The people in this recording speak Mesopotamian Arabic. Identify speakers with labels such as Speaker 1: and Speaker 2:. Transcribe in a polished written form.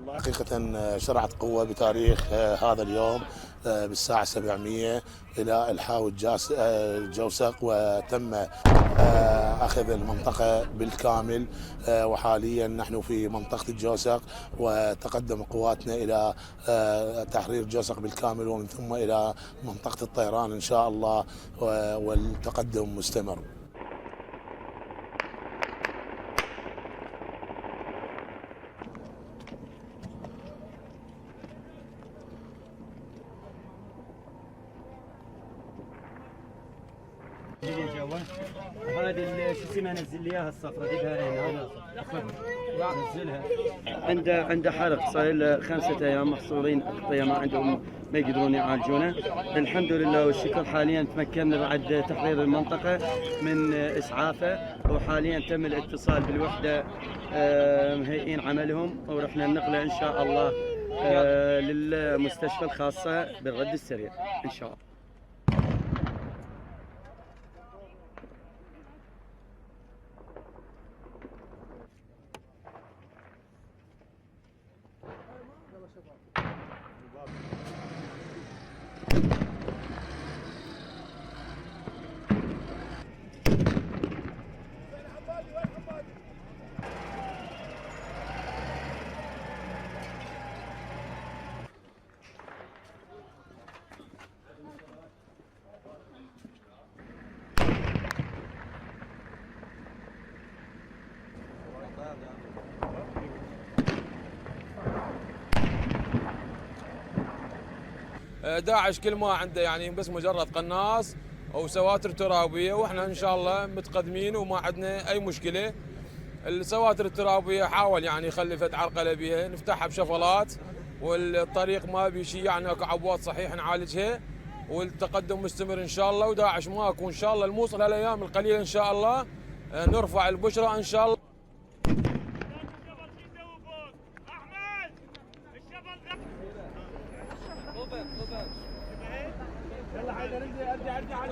Speaker 1: الله.
Speaker 2: حقيقة شرعت قوة بتاريخ هذا اليوم بالساعة 700 إلى الحاوي الجوسق، وتم أخذ المنطقة بالكامل. وحاليا نحن في منطقة الجوسق، وتقدم قواتنا إلى تحرير الجوسق بالكامل، ومن ثم إلى منطقة الطيران إن شاء الله، والتقدم مستمر.
Speaker 3: هذه شو اسمها، نزل لي اياها الصفرة، جيبها هنا نزلها. عنده حرق صار له 5 ايام محصورين اغطيه، ما عندهم ما يقدرون يعالجونه. الحمد لله والشكر حاليا تمكنا بعد تحرير المنطقه من اسعافه، وحاليا تم الاتصال بالوحده مهيئين عملهم، ورحنا ننقله ان شاء الله للمستشفى الخاصه بالرد السريع ان شاء الله.
Speaker 4: داعش كل ما عنده يعني بس مجرد قناص او سواتر ترابيه، واحنا ان شاء الله متقدمين وما عندنا اي مشكله. السواتر الترابيه حاول يعني يخلي فت عرقله بها، نفتحها بشفلات، والطريق ما بي شيء يعني اكو عبوات صحيح نعالجها، والتقدم مستمر ان شاء الله. وداعش ماكو ان شاء الله، الموصل هالايام القليله ان شاء الله نرفع البشرى ان شاء الله.
Speaker 1: يلا حيدر ارجع